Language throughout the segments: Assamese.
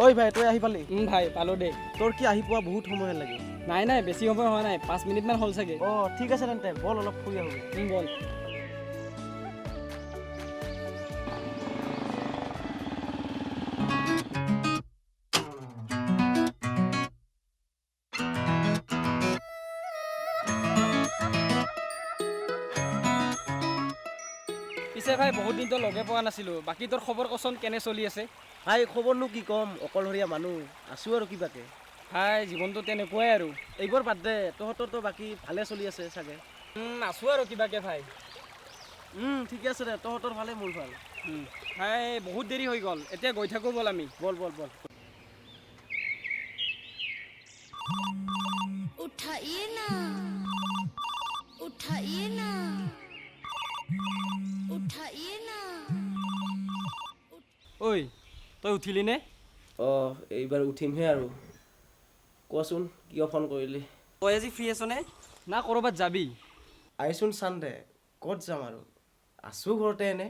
ঐ ভাই, তই আহি পালি? ভাই, পালোঁ দেই। তোৰ কি আহি পোৱা বহুত সময় লাগিল? নাই নাই, বেছি সময় হোৱা নাই, 5 মিনিটমান হ'ল চাগে। অঁ, ঠিক আছে তেন্তে, ব'ল অলপ ফুৰি আহোঁ। ব'ল। পিছে ভাই, বহুত দিন তো লগে পোৱা নাছিলোঁ। বাকী তোৰ খবৰ কচোন, কেনে চলি আছে? ভাই, খবৰনো কি ক'ম, অকলশৰীয়া মানুহ আছোঁ আৰু কিবাকে। ভাই, জীৱনটো তেনেকুৱাই আৰু। এইবোৰ বাদ দে, তহঁতৰতো বাকী ভালে চলি আছে চাগে? আছোঁ আৰু কিবাকে ভাই। ঠিকে আছে দে, তহঁতৰ ভালে মোৰ ভাল। ভাই, বহুত দেৰি হৈ গ'ল, এতিয়া গৈ থাকোঁ ব'ল আমি। ব'ল ব'ল ব'ল। उठाइए ना, उठाइए ना, उठाइए ना। ঐ, তই উঠিলি নে? অঁ, এইবাৰ উঠিমহে আৰু। কোৱাচোন, কিয় ফোন কৰিলি? তই আজি ফ্ৰী আছনে না ক'ৰবাত যাবি? আহিচোন চানডে, ক'ত যাম আৰু, আছোঁ ঘৰতে এনে।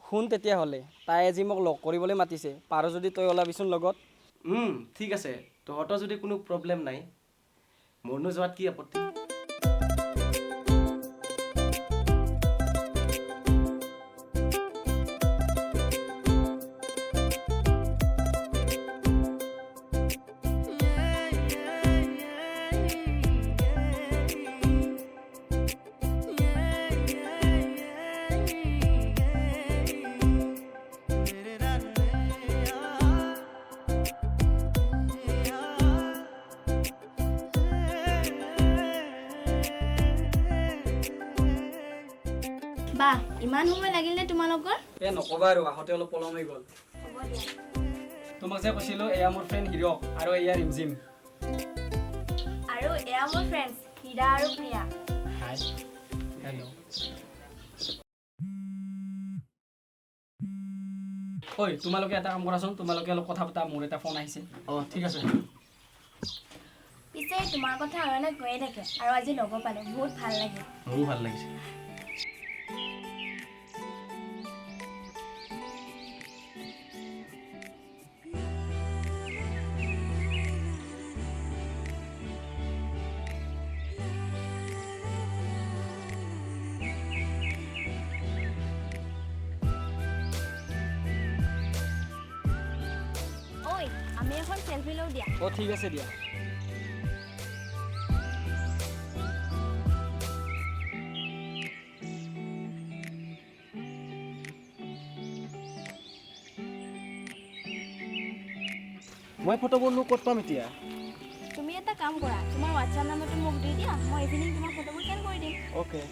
শুন তেতিয়াহ'লে, তাই আজি মোক লগ কৰিবলৈ মাতিছে। পাৰ যদি তই ওলাবিচোন লগত। ঠিক আছে, তহঁতৰ যদি কোনো প্ৰব্লেম নাই, মোৰনো যোৱাত কি আপত্তি? বাহ, ইমান সময় লাগিল নে তোমালোকৰ? এ নক'বা আৰু, আহোঁতে অলপ পলম হৈ গ'ল। হ'ব দিয়া। তোমাক যে কৈছিলোঁ, এয়া মোৰ ফ্ৰেণ্ড হিৰক আৰু এয়া ৰিমজিম। আৰু এয়া মোৰ ফ্ৰেণ্ডছ হীৰা আৰু প্ৰিয়া। হাই, হেল্ল'। ঐ, তোমালোকে এটা কাম কৰাচোন, তোমালোকে অলপ কথা পাতা, মোৰ এটা ফোন আহিছে। অঁ, ঠিক আছে। পিছে তোমাৰ কথা অয়নে কৈয়ে থাকে আৰু আজি লগো পালোঁ, বহুত ভাল লাগিল। মোৰো ভাল লাগিছে। ঐ, আমি এখন চেলফি লওঁ দিয়া। অঁ, ঠিক আছে দিয়া। মই ফটোবোৰনো ক'ত পাম এতিয়া? তুমি এটা কাম কৰা, তোমাৰ হোৱাটছআপ নাম্বাৰটো মোক দি দিয়া, মই ইভিনিং তোমাৰ ফটোবোৰ চেণ্ড কৰি দিম। অ'কে।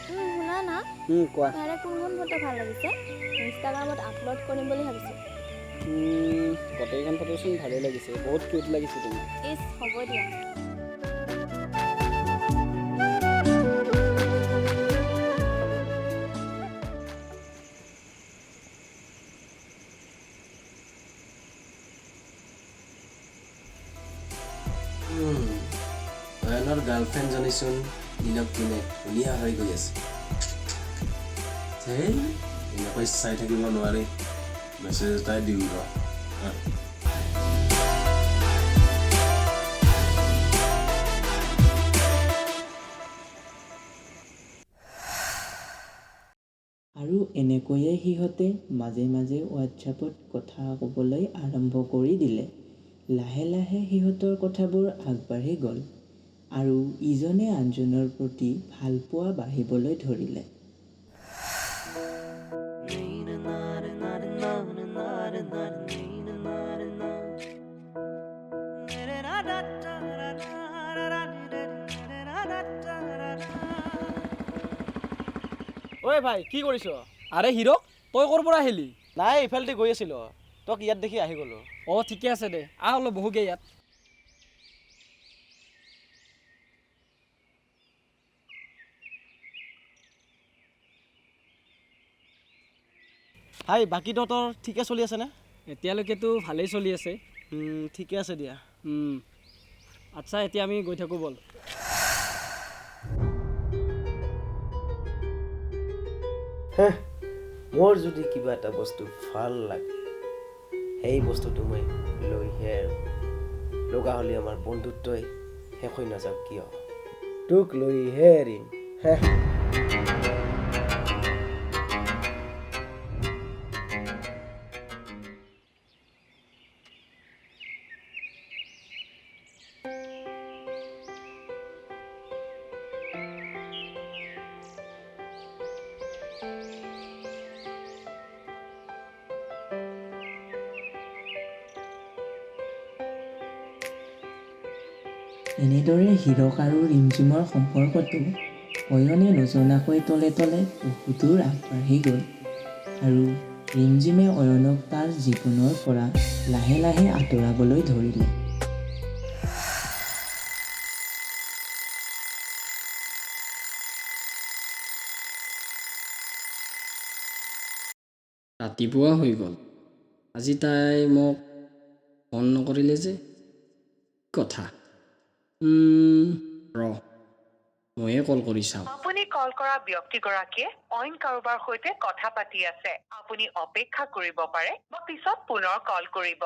শুনা না। কোৱা। তাৰে কোনখন ফটো ভাল লাগিছে? ইনষ্টাগ্ৰামত আপলোড কৰিম বুলি ভাবিছোঁ। গোটেইখন ফটোচোন ভালেই লাগিছে, বহুত কিউট লাগিছে তোমাক। ইছ, হ'ব দিয়া। অয়নৰ গাৰ্লফ্ৰেণ্ডজনীচোন দিনক দিনে ধুনীয়া হৈ গৈ আছে। ধেই, এনেকৈ চাই থাকিব নোৱাৰি, মেছেজ এটাই দিওঁ ৰ। আৰু এনেকৈয়ে সিহঁতে মাজে মাজে হোৱাটছএপত কথা ক'বলৈ আৰম্ভ কৰি দিলে। লাহে লাহে সিহঁতৰ কথাবোৰ আগবাঢ়ি গ'ল আৰু ইজনে আনজনৰ প্ৰতি ভালপোৱা বাঢ়িবলৈ ধৰিলে। ঐ ভাই, কি কৰিছ? আৰে হিৰক, তই ক'ৰ পৰা আহিলি? নাই, ইফালেদি গৈ আছিলোঁ, তোক ইয়াত দেখি আহি গ'লোঁ। অঁ, ঠিকে আছে দে, আহ অলপ বহুগে ইয়াত। ভাই, বাকী তহঁতৰ ঠিকে চলি আছেনে? এতিয়ালৈকেতো ভালেই চলি আছে। ঠিকে আছে দিয়া। আচ্ছা, এতিয়া আমি গৈ থাকোঁ ব'ল। মোৰ যদি কিবা এটা বস্তু ভাল লাগে, সেই বস্তুটো মই লৈহে আৰু লগা হ'লে আমাৰ বন্ধুত্বই শেষ হৈ নাযাওক কিয়, তোক লৈহে এৰিম। হে, এনেদৰে হীৰক আৰু ৰিমঝিমৰ সম্পৰ্কটো অয়নে নজনাকৈ তলে তলে বহুদূৰ আগবাঢ়ি গ'ল আৰু ৰিমঝিমে অয়নক তাৰ জীৱনৰ পৰা লাহে লাহে আঁতৰাবলৈ ধৰিলে। ৰাতিপুৱা হৈ গ'ল, আজি তাই মোক ফোন নকৰিলে যে, কথা ৰ ময়ে কল কৰি চাওঁ। আপুনি কল কৰা ব্যক্তিগৰাকীয়ে অইন কাৰোবাৰ সৈতে কথা পাতি আছে। আপুনি অপেক্ষা কৰিব পাৰে বা পিছত পুনৰ কল কৰিব।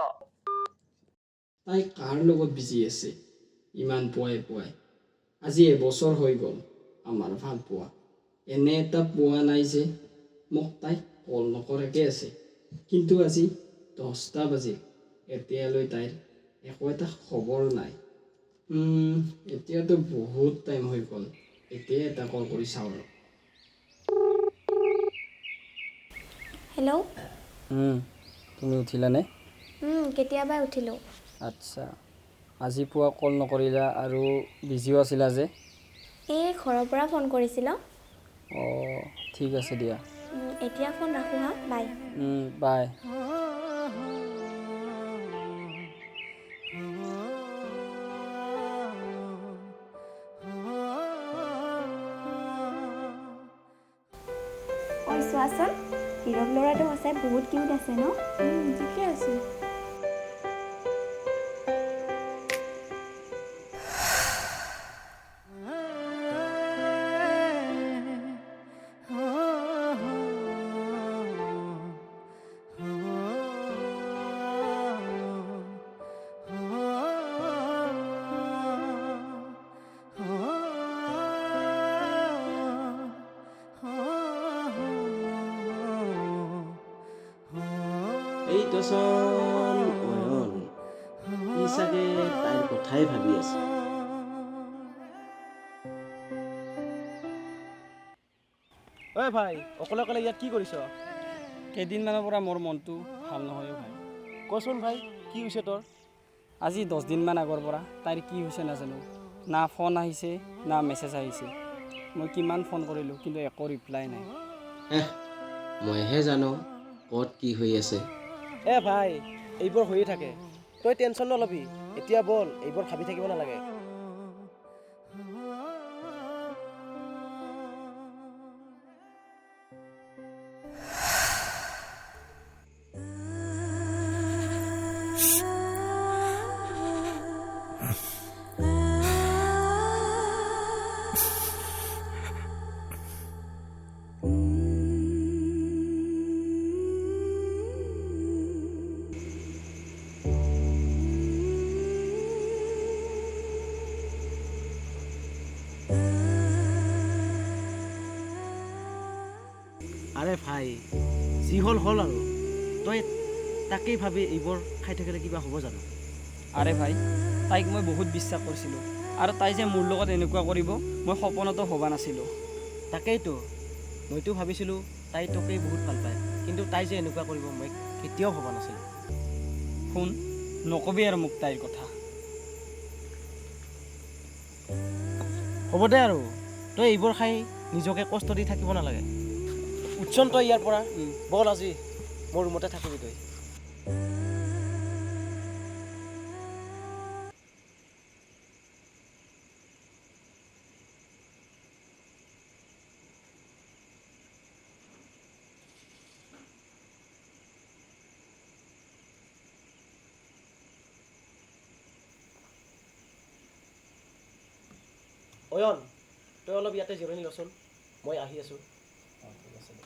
তাই কাৰ লগত বিজি আছে ইমান পুৱাই পুৱাই? আজি এবছৰ হৈ গ'ল আমাৰ ভাল পোৱা, এনে এটা পোৱা নাই যে মোক তাই কল নকৰাকৈ আছে। কিন্তু আজি 10টা বাজিল, এতিয়ালৈ তাইৰ একো এটা খবৰ নাই। এতিয়াতো বহুত টাইম হৈ গ'ল, এতিয়া এটা কল কৰি চাওঁ আৰু। হেল্ল'। তুমি উঠিলানে? কেতিয়াবাই উঠিলোঁ। আচ্ছা, আজি পুৱা কল নকৰিলা আৰু বিজিও আছিলা যে? এই ঘৰৰ পৰা ফোন কৰিছিল। অঁ, ঠিক আছে দিয়া। এতিয়া ফোন ৰাখোঁ হা, বাই। বাই। ঐ চোৱাচোন, হীৰক ল'ৰাটো সঁচাই বহুত কিউট আছে ন? ঠিকে আছে। এইটোচোন অয়ন, সি চাগে তাইৰ কথাই ভাবি আছে। ঐ ভাই, অকলে অকলে ইয়াত কি কৰিছ? কেইদিনমানৰ পৰা মোৰ মনটো ভাল নহয় ভাই। কচোন ভাই, কি হৈছে তোৰ? আজি 10 দিনমান আগৰ পৰা তাইৰ কি হৈছে নাজানো, না ফোন আহিছে না মেছেজ আহিছে। মই কিমান ফোন কৰিলোঁ কিন্তু একো ৰিপ্লাই নাই। মইহে জানো ক'ত কি হৈ আছে। এ ভাই, এইবোৰ হৈয়ে থাকে, তই টেনশ্যন নল'বি। এতিয়া বল, এইবোৰ ভাবি থাকিব নালাগে। আৰে ভাই, যি হ'ল হ'ল আৰু, তই তাকেই ভাবি এইবোৰ খাই থাকিলে কিবা হ'ব জানো? আৰে ভাই, তাইক মই বহুত বিশ্বাস কৰিছিলোঁ আৰু তাই যে মোৰ লগত এনেকুৱা কৰিব মই সপোনতো ভবা নাছিলোঁ। তাকেইতো, মইতো ভাবিছিলোঁ তাই তোকেই বহুত ভাল পায়, কিন্তু তাই যে এনেকুৱা কৰিব মই কেতিয়াও ভবা নাছিলোঁ। শুন, নকবি আৰু মোক তাইৰ কথা। হ'ব দে আৰু, তই এইবোৰ খাই নিজকে কষ্ট দি থাকিব নালাগে। উঠচোন তই ইয়াৰ পৰা, ব'ল আজি মোৰ ৰুমতে থাকিবি তই। অয়ন, তই অলপ ইয়াতে জিৰণি লচোন, মই আহি আছোঁ। অঁ, ঠিক আছে দে।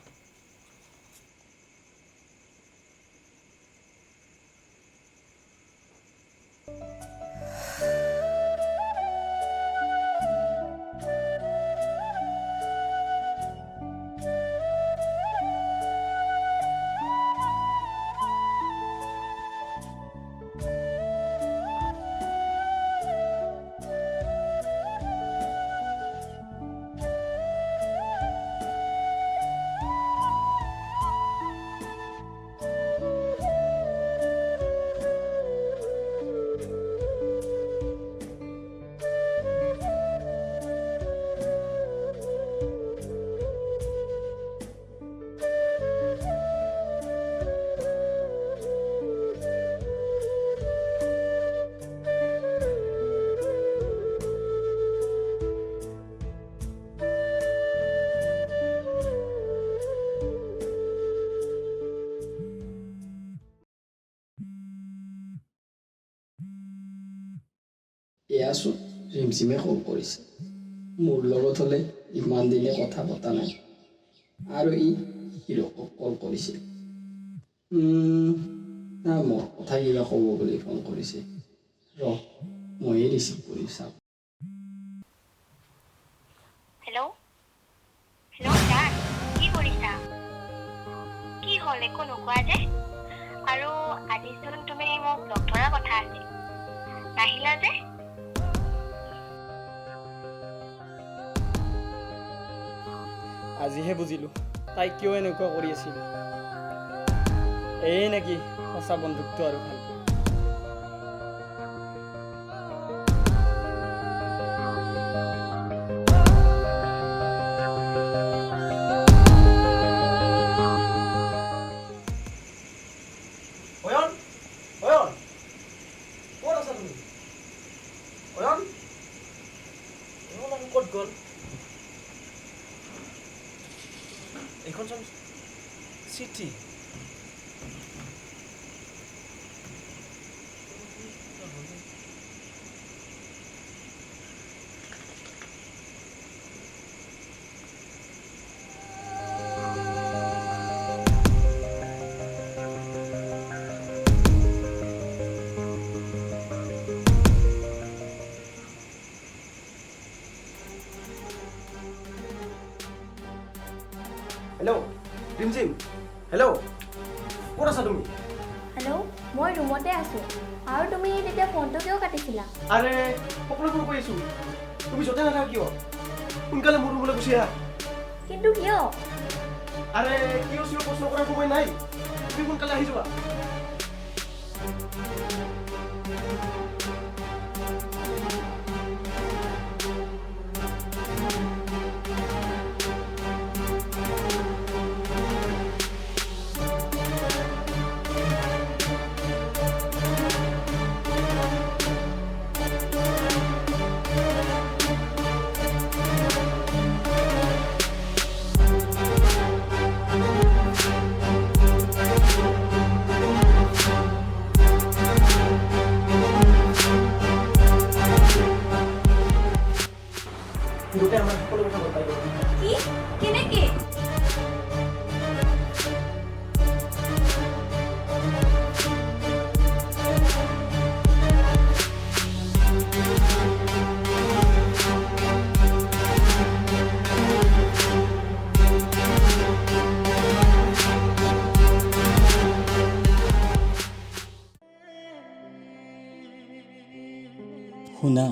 এয়াচোন ৰিমঝিমে কল কৰিছে। মোৰ লগত হ'লে ইমান দিনে কথা পতা নাই, আৰু ই হিৰকক কল কৰিছিল। না মোৰ কথা কিবা ক'ব বুলি ফোন কৰিছে। ৰ, ময়ে ৰিচিভ কৰি চাওঁ। হেল্ল' হেল্ল' জান, কি কৰিছা? কি হ'ল, একো নোকোৱা যে? আৰু আজিচোন তুমি মোক লগ ধৰাৰ কথা আছিল, নাহিলা যে? আজিহে বুজিলোঁ তাই কিয় এনেকুৱা কৰি আছিল। এয়ে নেকি সঁচা বন্ধুত্ব আৰু ভাল পোৱা। অয়ন, অয়ন, ক'ত আছা তুমি? অয়ন, অয়ন আৰু ক'ত গ'ল? এইখনচোন চিঠি। হেল্ল' ৰিমঝিম, হেল্ল', ক'ত আছা তুমি? হেল্ল', মই ৰুমতে আছোঁ। আৰু তুমি তেতিয়া ফোনটো কিয় কাটিছিলা? আৰে সকলোবোৰ কৈ আছোঁ, তুমি য'তে নাথাকা কিয় সোনকালে মোৰ ৰুমলৈ গুচি আহা। কিন্তু কিয়? আৰে কিয় চিয় প্ৰশ্ন কৰাৰ সময় নাই, তুমি সোনকালে আহি যোৱা। হিৰোকে আমাৰ সকলো কথা গম পাই গ'ল। কি? কেনেকে? শুনা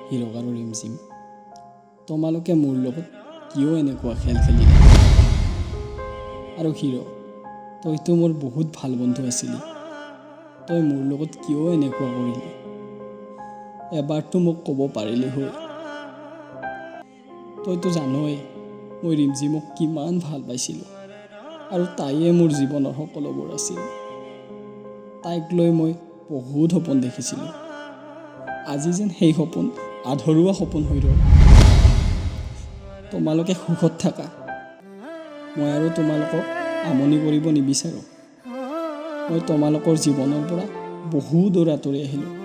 হিৰক আৰু ৰিমঝিম, তোমালোকে মোৰ লগত কিয় এনেকুৱা খেল খেলিলা? আৰু হিৰক, তইতো মোৰ বহুত ভাল বন্ধু আছিলি, তই মোৰ লগত কিয় এনেকুৱা কৰিলি? এবাৰতো মোক ক'ব পাৰিলি হয়। তইতো জানই মই ৰিমঝিমক কিমান ভাল পাইছিলোঁ। আৰু তাইয়ে মোৰ জীৱনৰ সকলোবোৰ আছিল। তাইক লৈ মই বহুত সপোন দেখিছিলোঁ। আজি যেন সেই সপোন আধৰুৱা সপোন হৈ ৰ'ল। তোমালোকে সুখত থাকা। মই আৰু তোমালোকক আমনি কৰিব নিবিচাৰোঁ। মই তোমালোকৰ জীৱনৰ পৰা বহু দূৰ আঁতৰি আহিলোঁ।